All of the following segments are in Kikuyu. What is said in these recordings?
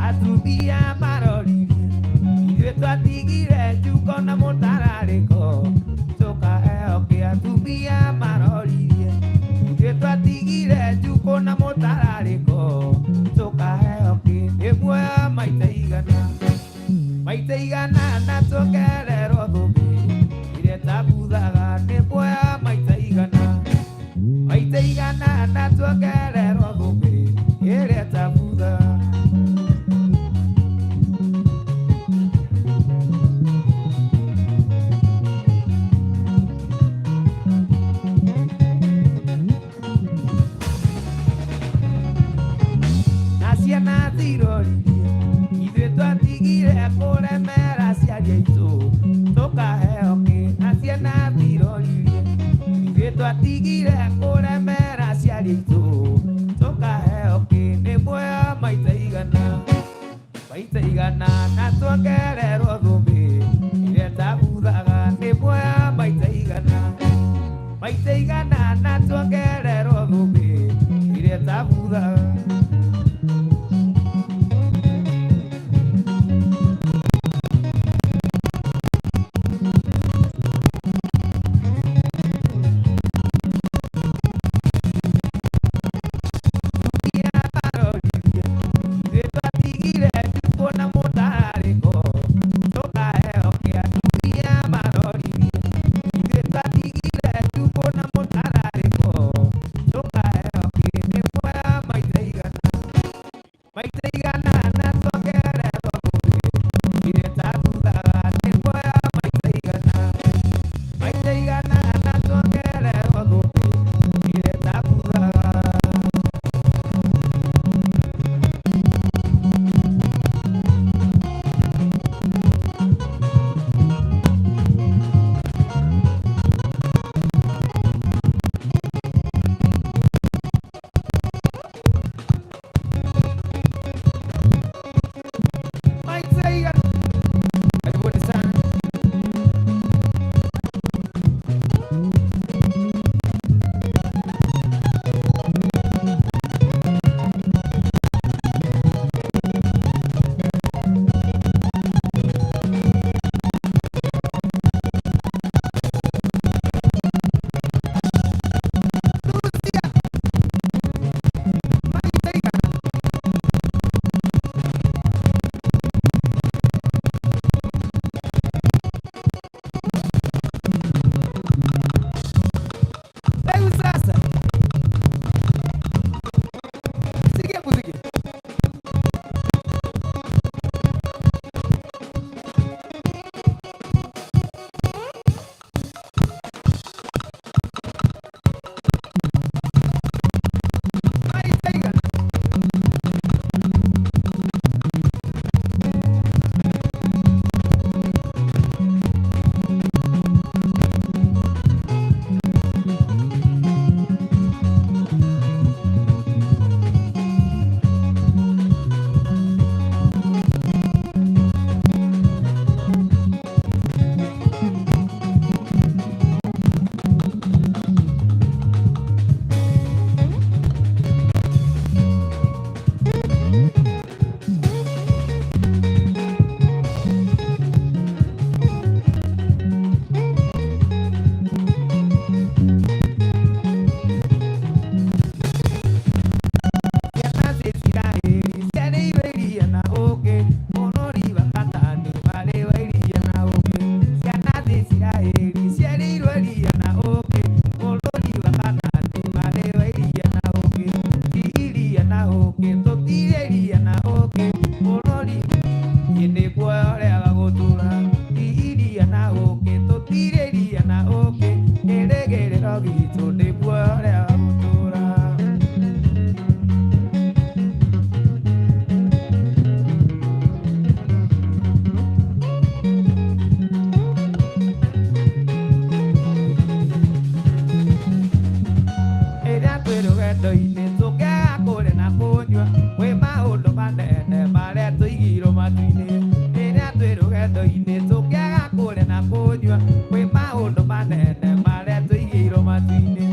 Atumia maroririe ithuĩ twatigire njuko na mũtararĩko tũkaheo kĩ. Atumia maroririe ithuĩ twatigire njuko na mũtararĩko tũkaheo kĩ. Nĩ muoyo maita igana, maita igana na tuongererwo thũmbĩ ĩrĩa ĩtabuthaga. Nĩ muoyo maita igana, maita igana na tuongererwo thũmbĩ ĩrĩa ĩtabuthaga. Na ciana ciroririe ithuĩ twatigire kũremera aciari aitũ tũkaheo kĩ. Na ciana ciroririe ithuĩ twatigire kũremera aciari aitũ tũkaheo kĩ. Nĩ muoyo maita igana, maita igana na tuongererwo thũmbĩ ĩrĩa ĩtabuthaga. Nĩ muoyo maita igana, maita igana na tuongererwo thũmbĩ ĩrĩa ĩtabuthaga. Ithuĩ twatigire njukũ na mũtararĩko. marĩa tũigĩirwo matu-inĩ. Rĩrĩa twĩ rũgendo-inĩ tũngĩaga kũrĩa na kũnyua, kwĩ maũndũ manene marĩa tũigĩirwo matu-inĩ.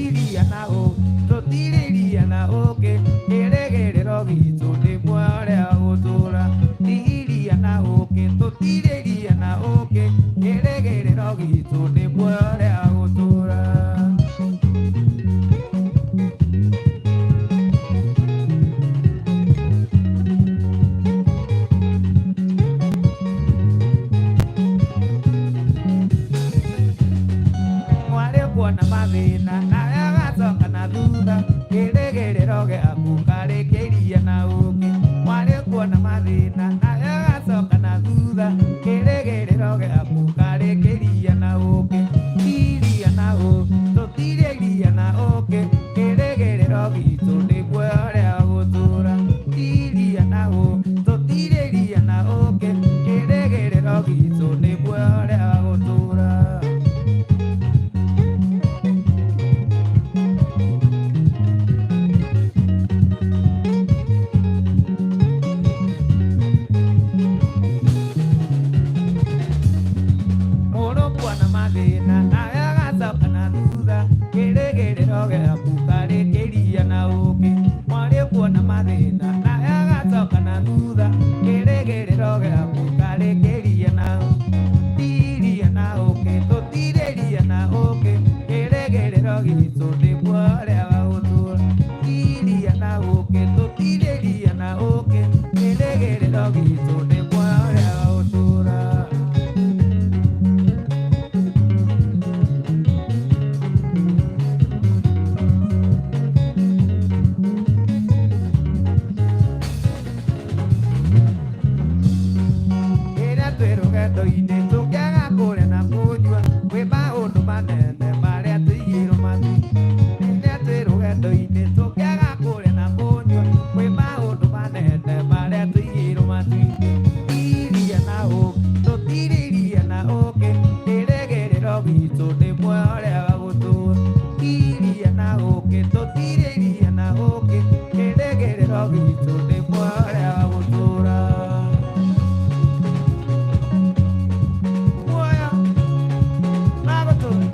Iria na ũũkĩ, tũtirĩ iria na ũũkĩ, kĩrĩgĩrĩro gitũ nĩ muoyo ũrĩa wa gũtũũra. Iria na ũũkĩ, tũtirĩ iria na ũũkĩ, kĩrĩgĩrĩro gitũ nĩ muoyo ũrĩa wa gũtũũra. Mwarĩ kuona mathĩna nawe agacoka na thutha, kĩrĩgĩrĩro gĩaku karĩkĩria na ũũkĩ. Mwarĩ kuona mathĩna nawe agacoka na thutha, kĩrĩgĩrĩro gĩaku karĩkĩria na ũũkĩ. Iria na ũũkĩ, tũtirĩ iria na ũũkĩ, kĩrĩgĩrĩro gitũ nĩ muoyo ũrĩa wa gũtũũra. Iria na ũũkĩ, tũtirĩ iria na ũũkĩ, kĩrĩgĩrĩro gitũ nĩ muoyo ũrĩa wa gũtũũra. Mũrũ kuona mathĩna nawe agacoka na thutha, kĩrĩgĩrĩro gĩaku karĩkĩria na ũũkĩ. Mwarĩ kuona mathĩna nawe agacoka na thutha, kĩrĩgĩrĩro gĩaku karĩkĩria na iria na ũũkĩ, tũtirĩ iria na ũũkĩ, kĩrĩgĩrĩro gitũ nĩ muoyo ũrĩa wa gũtũũra. Iria na ũũkĩ, tũtirĩ iria na ũũkĩ, kĩrĩgĩrĩro gitũ nĩ muoyo ũrĩa wa gũtũũra. Rĩrĩa twĩ rũgendo-inĩ tũngĩaga kũrĩa na kũnyua, kwĩ maũndũ manene marĩa tũigĩirwo matu-inĩ. Rĩrĩa twĩ rũgendo-inĩ tũngĩaga kũrĩa na kũnyua, kwĩ maũndũ manene marĩa tũigĩirwo matu-inĩ. Iria na ũũkĩ, tũtirĩ iria na ũũkĩ, kĩrĩgĩrĩro gitũ nĩ muoyo ũrĩa wa gũtũũra. Iria na ũũkĩ, tũtirĩ iria na ũũkĩ, kĩrĩgĩrĩro gitũ nĩ muoyo ũrĩa wa gũtũũra. Muoyo wa gũtũũra.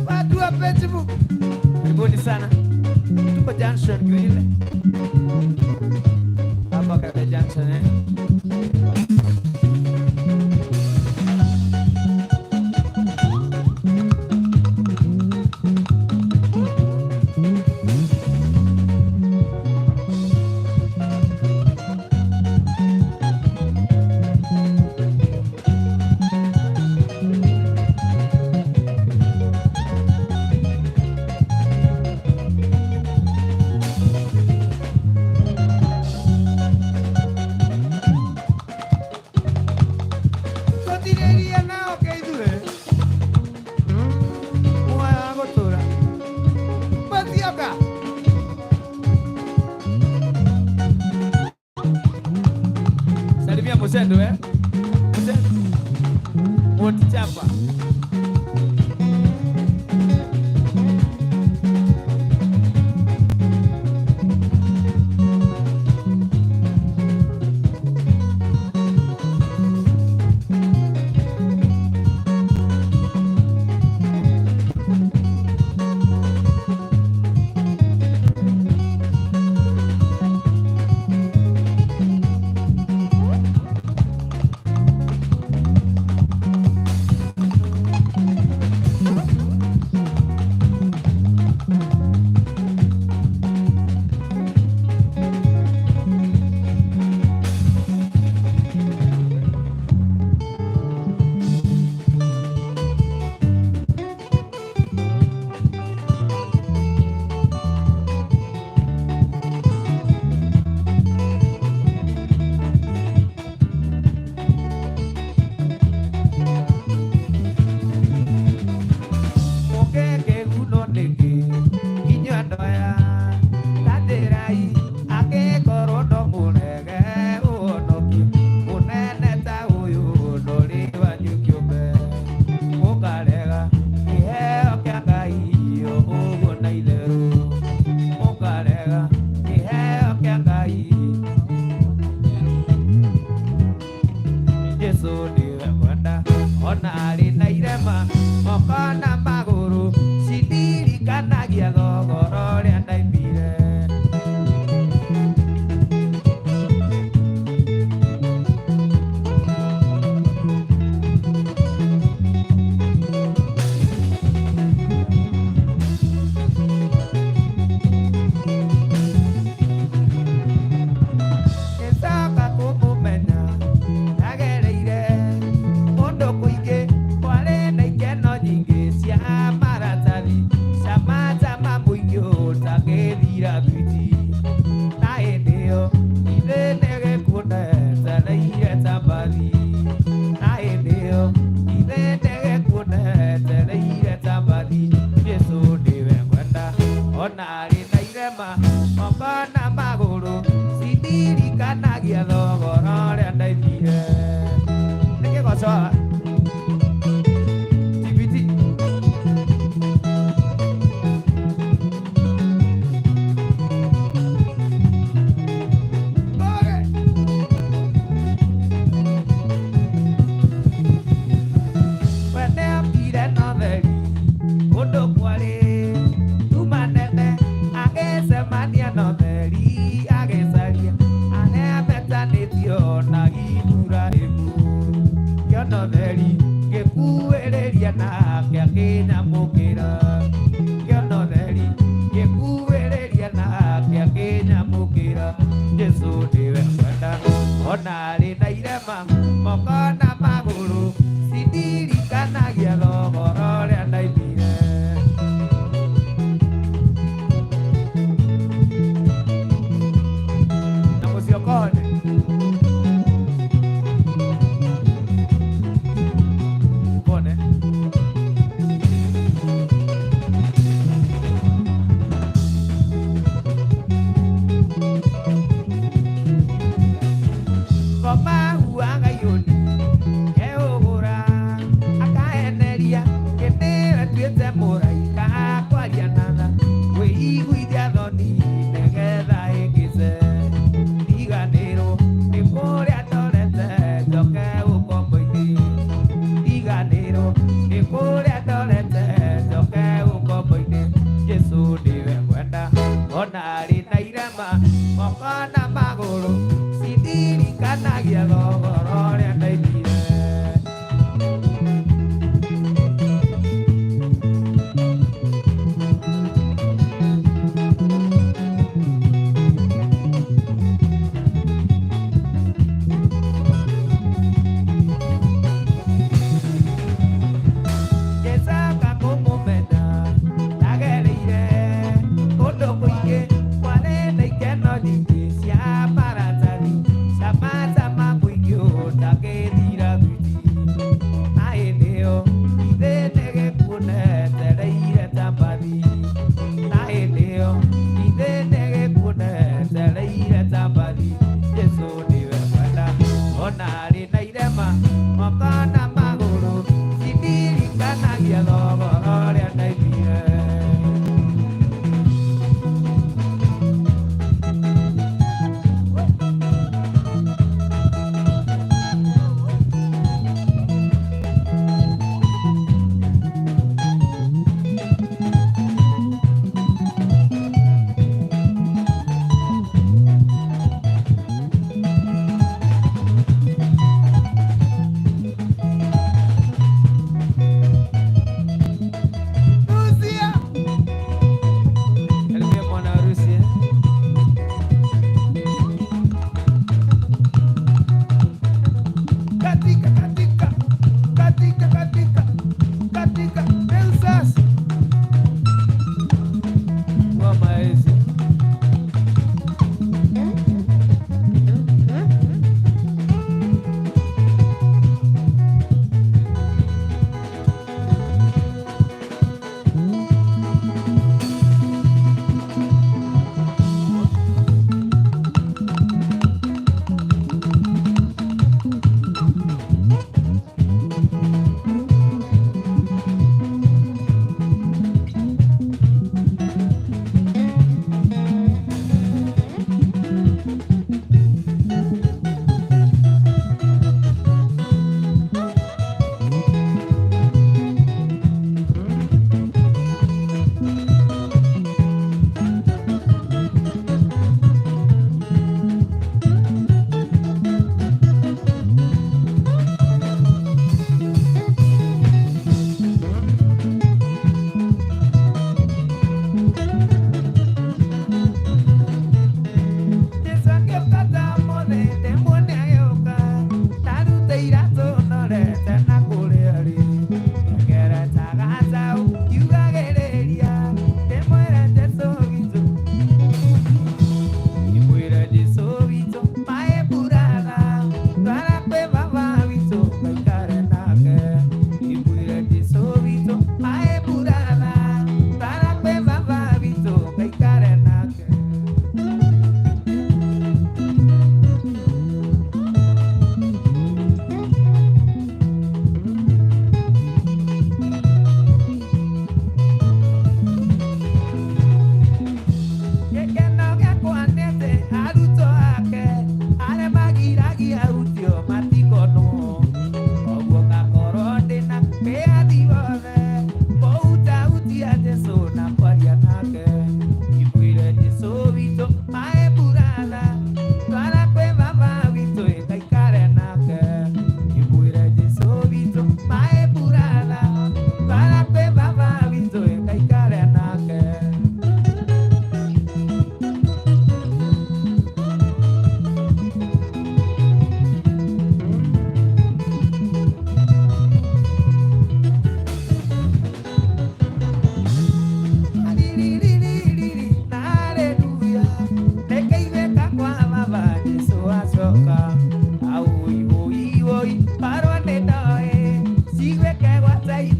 Watu wa Facebook, karibuni sana. Tuko Junction Grill hapa Kabe Junction eh. Tũtirĩ iria na ũũkĩ ithuĩ, muoyo wa gũtũũra. Mũthioka. Salimia Musendo eh. Musendo. Mwotichapa. Ona arĩ na irema moko na magũrũ, cindirikanagia thogora ũrĩa ndaimire. Ngĩcoka kũmũmenya ndagereire kũndũ kũingĩ, kwarĩ na ikeno nyingĩ cia maratathi, cama cama mũingĩ ũtangĩthira thwiti. Na hĩndĩ ĩyo ithe nĩ gĩkuũ ndetereire ta mbathi, na hĩndĩ ĩyo ithe nĩ gĩkuũ ndetereire ta mbathi. Jesũ nĩwe ngwenda, ona arĩ na irema moko na magũrũ, cindirikanagia thogora ũrĩa ndaimire. Nĩ kĩgoco haha? TBT. Oge! We nĩokire na ũtheri kũndũ kwarĩ nduma nene, agĩcemania na ũtheri, agĩcaria arĩa metanĩtio na Iburahĩmu. Ngĩona ũtheri ngĩkuhĩrĩria nake akĩnyamũkĩra, ngĩona ũtheri ngĩkuhĩrĩria nake akĩnyamũkĩra. Jesũ nĩwe ngwenda, ona arĩ na irema moko na magũrũ, cindirikanagia thogora ũrĩa ndaimire. Na mũciokone. Pone. Ngoma huaga yoni keũgũra.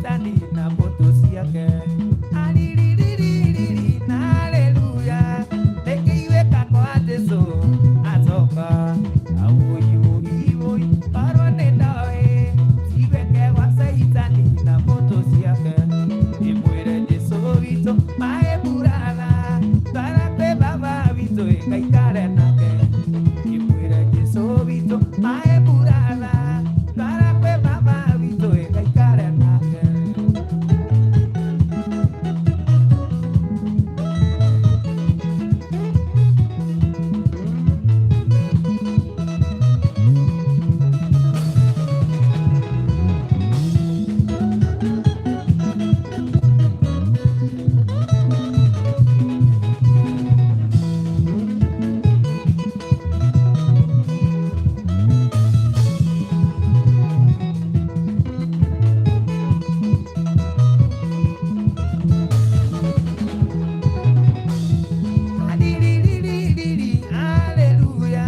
Saitani na mbũtũ ciake. Aririririri na haleluya, nĩkĩiguĩka kwa Jesũ acoka. Aũi ũi ũi, korwo nĩ ndoĩ, ciguĩke gwa Saitani na mbũtũ ciake. Ndĩmwĩre Jesũ witũ maĩ buraga, twara kwĩ baba witũ ĩgaikare nake. Ndĩmwĩre Jesũ witũ maĩ buraga, twara kwĩ baba witũ ĩgaikare nake. Alilililili, haleluya.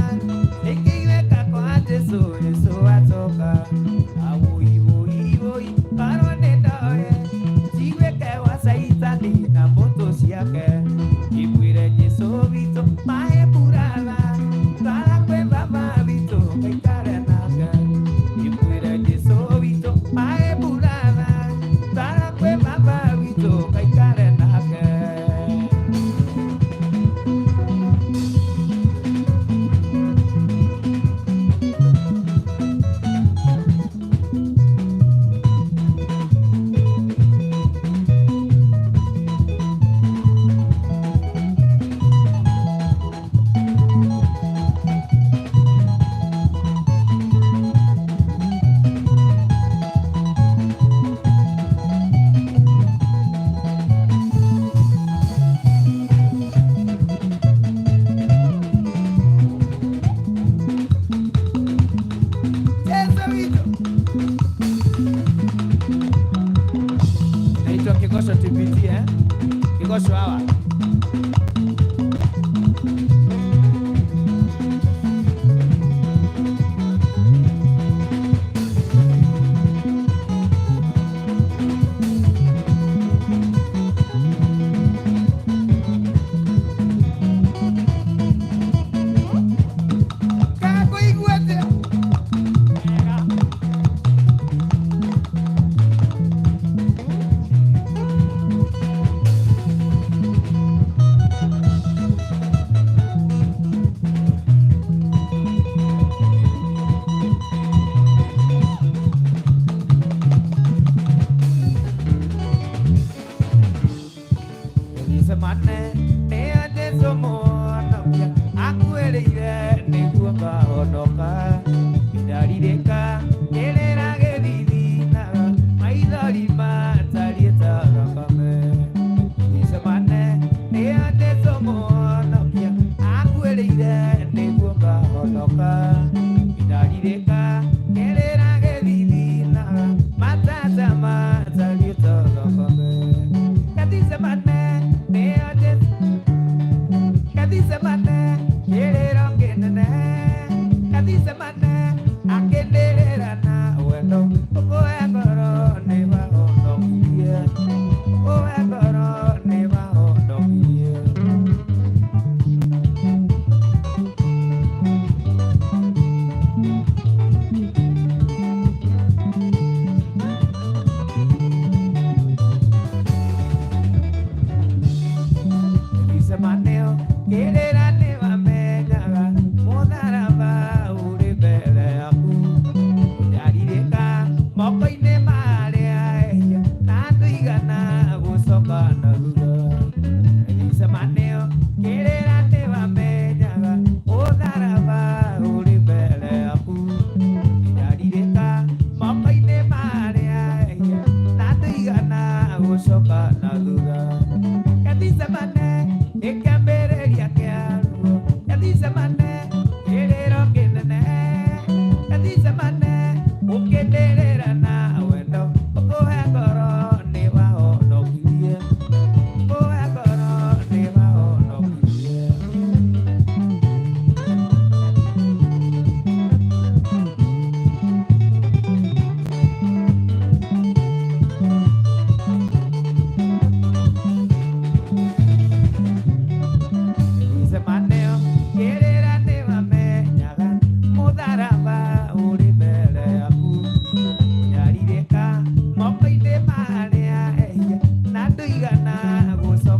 Nikiweka kwa Yesu, Yesu atoka. Awoi, woi, woi, korwo nĩ ndoĩ, ciweke gwa Saitani na mbũtũ ciake. Imwĩre Jesũ witũ maĩ buraga, twara kwĩ baba witũ ngaikare nake. Imwĩre Jesũ witũ maĩ buraga, twara kwĩ baba witũ ngaikare nake. Yesu witũ. Naitwa Kigosho TBT, eh? Kigosho hawa. Kakũigua atĩa? Wega. Gĩcemane nĩ a Jesũ mũhonokia, akuĩrĩire nĩguo ngahonoka. Ndarirĩka kĩrĩra gĩthithinaga, maithori matariĩ ta thakame. Gĩcemane nĩ a Jesũ mũhonokia, akuĩrĩire nĩguo ngahonoka. Ndarirĩka kĩrĩra gĩthithinaga, matata matariĩ ta thakame. Gĩcemane nĩ a Jesũ Kathisemane, kĩrĩro kĩnene. Kathisemane, akĩndĩrĩra na wendo. Ũkũhe ngoro nĩwahonokirie. Ũkũhe ngoro nĩwahonokirie. Gĩcemanio kĩrĩra nĩwamenyaga, mũtharaba ũrĩ mbere yaku. Njarirĩka moko-inĩ ma arĩa ehia, na ndũigana gũcoka na thutha. Gĩcemanio kĩrĩra nĩwamenyaga, mũtharaba ũrĩ mbere yaku. Njarirĩka moko-inĩ ma arĩa ehia, na ndũigana gũcoka na thutha. Gethsemane nĩ kĩambĩrĩria kĩa ruo. Gethsemane kĩrĩro kĩnene. Gethsemane ũkĩndĩrĩra